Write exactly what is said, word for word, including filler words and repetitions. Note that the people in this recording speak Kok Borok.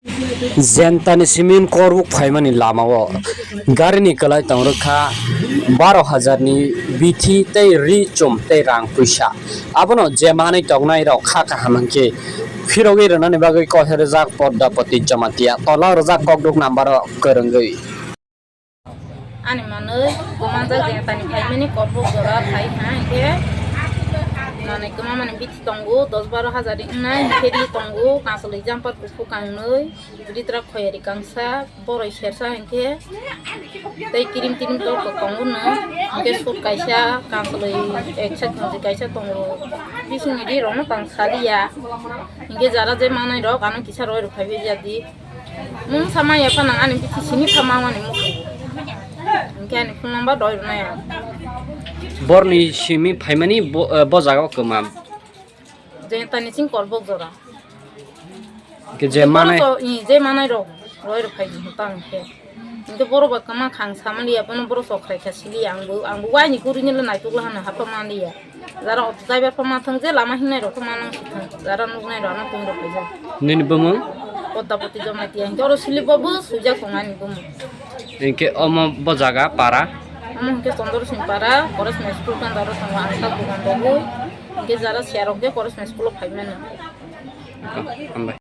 Jentani simin korbuk phaimani lamao garini kwlai tongrwkha baro hajar ni bithi tei ri chum tei rang puisa. Abono je manwi tongnai rok kha kaham hwnkhe phirogwi rwnani bagwi koiha rwjak Poddapati Jamatia, tola rwjak kokduk number o kwrwngwi. Ani manwi kwmanjak jentani phaimani korbuk jora phai ha hwnkhe manwi kwmamani bithi tongo dos baro hajar wngnai, hwnkhe ri tongo kansoloi jumper kuphur kangnwi, ritrak khoyari kangsa, boroi sersa hwnkhe tei kirim tirim tok tok tongo no, hwnkhe sut kaisa kansoloi ek side khonjwi kaisa tongo, bisingni ri rokno tang saliya, hwnkhe jara je manai rok ano kisa roi rok phaiwi jadi. Mung sama ya phano ani bithi simi phama wani mukugo. Hwnkhe ani phone number doi rwnai ang. Borni simi phaimani bo, eh, bo jaga o kwma. Jentani sing korbok jora. Ke je manai. Borok to, i, je manai rok, roi rok phai di tang khe. Hwnkhe borok ba kwma khang samani ya, bono borok sok khai kha sili ya, ang bo, ang bo waini kuri ni lo naituk la hano hapha mani ya. Jara auto driver pha ma thang je lama hingnai rok pha ma nang si thang. Jara nuknai rok ano tong rok paijak. Nini bumung? Poddapati Jamatia. Hingke oro slip bo bo swijak tong ani bumung. Hingke omo bo jaga para? Omo hingke Chandra Singh para, Koresma school kan jaro tongo ang sak dogan rogwi. Hingke jara siya rok je Koresma school o phai mano. Hambai.